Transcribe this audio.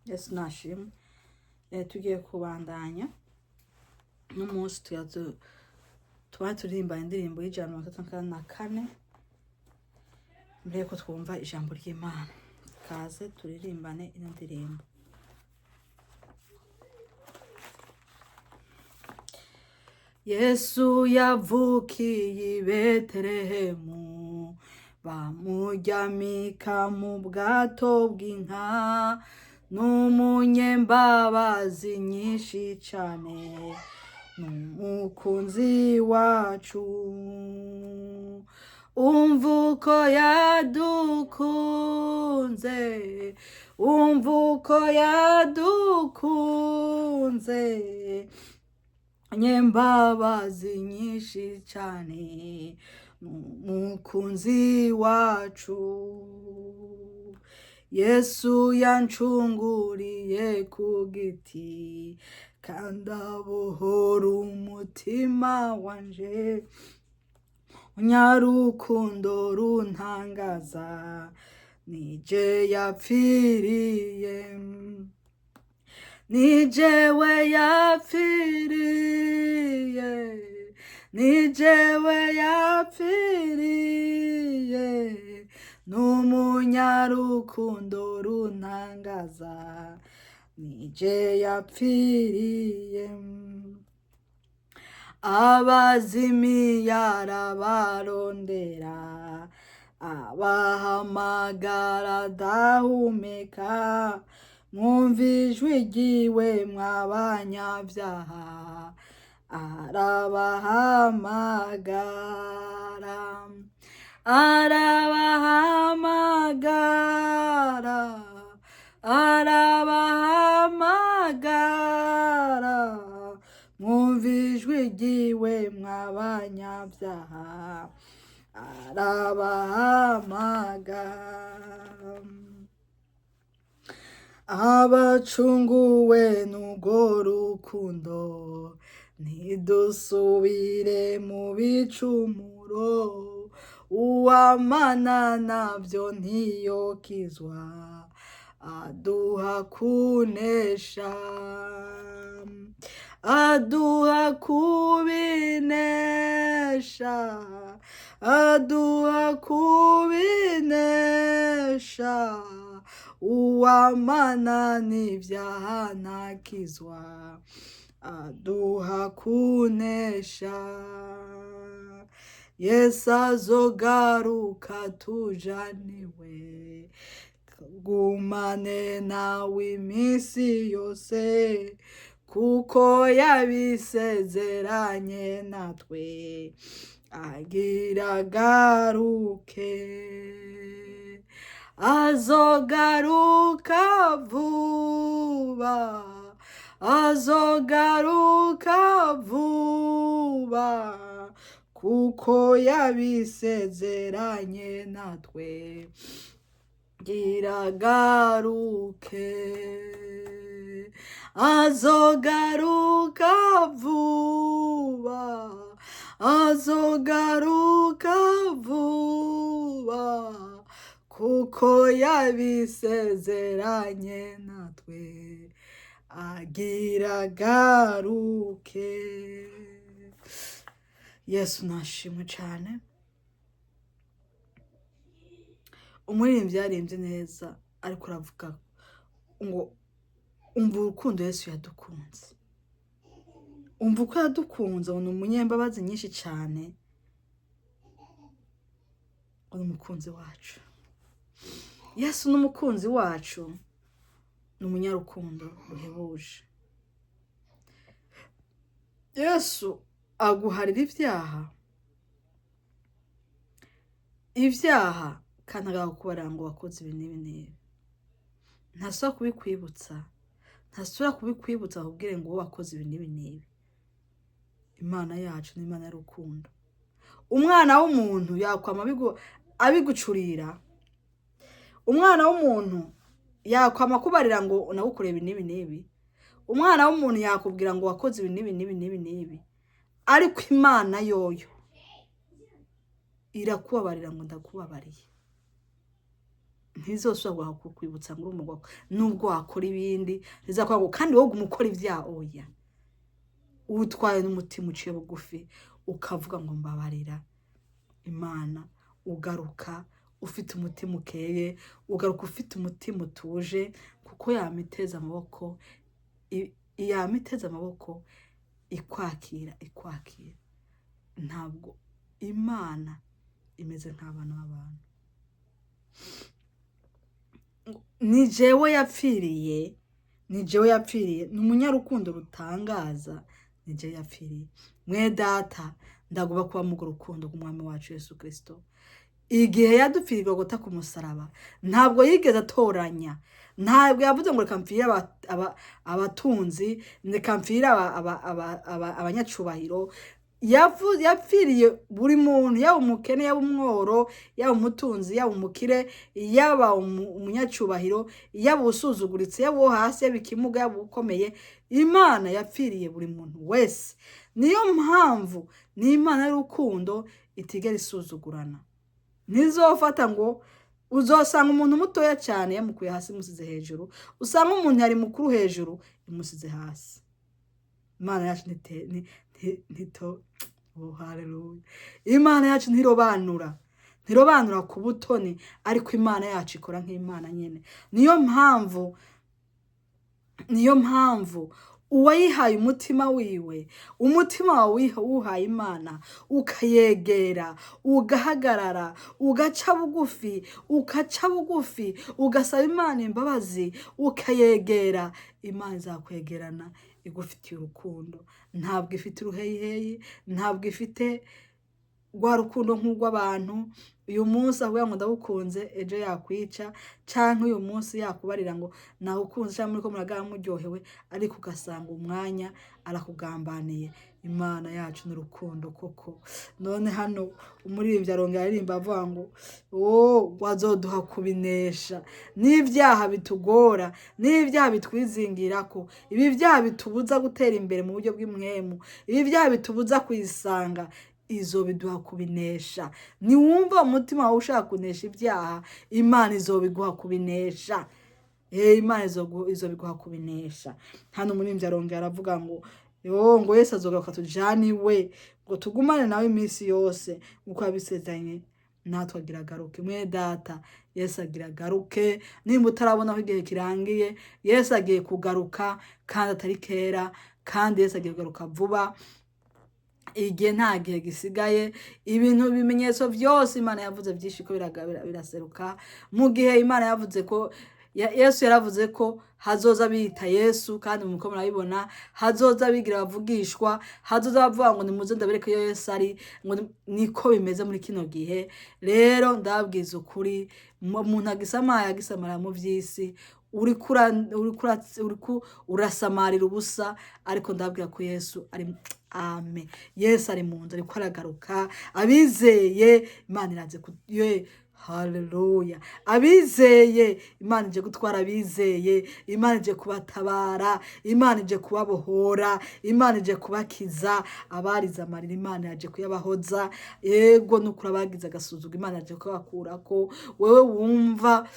Yesu nashimwe. Tugiye kubandanya n'umunsi tuba turirimba indirimbo y'134 mbere yuko twumva ijambo ry'Imana. Kaze turirimbane ino ndirimbo. Yesu yavukiye i Betelehemu, bamuryamika mu bwato bw'inka, n'umunyembabazi nyinshi cane, n'umukunzi wacu. Umva uko yadukunze, umva uko yadukunze, nyembabazi nyinshi cane, n'umukunzi wacu. Yesu yancunguriye ku giti, kandi abohora umutima wanje, unyarukundo runtangaza, nije yapfiriye, ni jewe yapfiriye, ni jewe yapfiriye, n'umunyarukundo runtangaza, nije yapfiriye. Abazimiye arabarondera, abahamagara adahumeka, mwumva ijwi ryiwe mw'abanyabyaha, arabahamagara, arabahamagara, arabahamagara, mwumva ijwi ryiwe mw'abanyabyaha, arabahamagara. Abacunguwe n'urwo rukundo, ntidusubire mu bicumuro, uwamana navyo ntiyokizwa, aduha kunesha, aduha kubinesha, aduha kubinesha, uwamana n'ivyaha ntakizwa, aduha kunesha. Yesu azogaruka tujaniwe, gumane nawe iminsi yose, kuko yabisezeranye natwe, agira agaruke, azogaruka vuba, azogaruka vuba, kuko yabisezeranye natwe, gira agaruke, azogaruka vuba, azogaruka vuba, kuko yabisezeranye natwe, agira agaruke. Yesu nashimwe cane. Umuririmbyi yaririmbye neza, ariko aravuga ngo umva urukundo Yesu yadukunze, umva uko yadukunze, ngo ni umunyembabazi nyinshi cane, ngo ni umukunzi wacu. Yesu ni umukunzi wacu, ni umunyarukundo ruhebuje. Yesu aguharira ivyaha, ivyaha kandi agakubarira ngo wakoze ibi n'ibi n'ibi. Ntasubira kubikwibutsa, ntasubira kubikwibutsa akubwire ngo wowe wakoze ibi n'ibi n'ibi. Imana yacu ni Imana y'urukundo. Umwana w'umuntu yakwama abigucurira, umwana w'umuntu yakwama akubarira ngo nagukoreye ibi n'ibi n'ibi, umwana w'umuntu yakubwira ngo wakoze ibi n'ibi n'ibi n'ibi n'ibi, ariko Imana yoyo irakubabarira ngo ndakubabariye. Ntizosubira kukwibutsa ngo uri umugabo nubwo wakora ibindi, ntizakora ngo kandi wowe guma ukora ibyaha. Oya, utwaye n'umutima uciye bugufi, ukavuga ngo mbabarira Imana, ugaruka ufite umutima ukeye, ugaruka ufite umutima utuje, kuko yamiteze amaboko, yamiteze amaboko ikwakira, ikwakira. Ntabwo Imana imeze nk'abana b'abantu. Ni jewe yapfiriye, ni jewe yapfiriye, ni umunyarukundo rutangaza, ni jewe yapfiriye. Mwe data, ndaguba kuba mugo rukundo rw'Umwami wacu Yesu Kristo. Igihe yadupfiriye Golgota ku musaraba, ntabwo yigeze atoranya, ntabwo yavuze ngo reka mpfire abatunzi, reka mpfire abanyacubahiro. Yapfiriye buri muntu, yaba umukene, yaba umworo, yaba umutunzi, yaba umukire, yaba umunyacubahiro, yaba usuzuguritse, yaba uwo hasi, yaba ikimuga, yaba ukomeye. Imana yapfiriye buri muntu wese. Niyo mpamvu ni Imana y'urukundo itigera isuzugurana. Ntizofata ngo uzosanga umuntu mutoya cyane yamukuye hasi imusize hejuru, usanga umuntu yari mukuru hejuru imusize hasi. Imana yacu ntito. Oh, haleluya! Imana yacu ntirobanura, ntirobanura ku butoni, ariko Imana yacu ikora nk'Imana nyine. Niyo mpamvu uwayihaye umutima wiwe, umutima wawe wuhaye Imana, ukayegera, ugahagarara, ugaca bugufi, ugaca bugufi, ugasaba Imana imbabazi, ukayegera, Imana izakwegerana igufitiye urukundo. Ntabwo ifite uruheyiheyi, ntabwo ifite rwa rukundo nk'urw'abantu. Uyu munsi avuga ngo ndagukunze, ejo yakwica, canke uyu munsi yakubarira ngo nagukunze, canke muriko muragara muryohewe, ariko ugasanga umwanya arakugambaniye. Imana yacu ni urukundo koko. None hano umuririmbyi arongera aririmba avuga ngo oh, wazoduha kubinesha n'ibyaha bitugora, n'ibyaha bitwizingirako, ibi byaha bitubuza gutera imbere mu buryo bw'impwemu, ibi byaha bitubuza kuyisanga, izo biduha kubinesha. Niwumva umutima wawe ushaka kunesha ibyaha, Imana izobiguha kubinesha. Imana izobiguha kubinesha. Hano umuririmbyi arongera aravuga ngo yo, ngo Yesu azogaruka tujane iwe, ngo tugumane nawe iminsi yose nkuko yabisezeranye natwe. Agira agaruke, mwe data, Yesu agira agaruke. Nimba utarabona aho igihe kirangiye, Yesu agiye kugaruka kandi atari kera, kandi Yesu agiye kugaruka vuba. Igihe nta gihe gisigaye. Ibintu, ibimenyetso byose Imana yavuze byinshi ko biraseruka. Mu gihe Imana yavuze ko Yesu yaravuze ko hazoza bita Yesu, kandi muko murabibona, hazoza bigira bavugishwa, hazoza bavuga ngo nimuze ndabereke iyo Yesu ari, ngo niko bimeze muri kino gihe. Rero ndababwiza ukuri, umuntu agisamaye agisamara mu vy'isi, uriko urasamarira ubusa. Ariko ndababwira ko Yesu ari, ame, Yesu ari mu nzu, ariko aragaruka. Abizeye Imana iraze ku ye, haleluya! Abizeye Imana ije gutwara, abizeye Imana ije kubatabara, Imana ije kubabohora, Imana ije kubakiza. Abarize amarira, Imana yaje kuyabahoza. Yego, nukuri, abagize agasuzuguro, Imana yaje kubakurako. Wewe wumva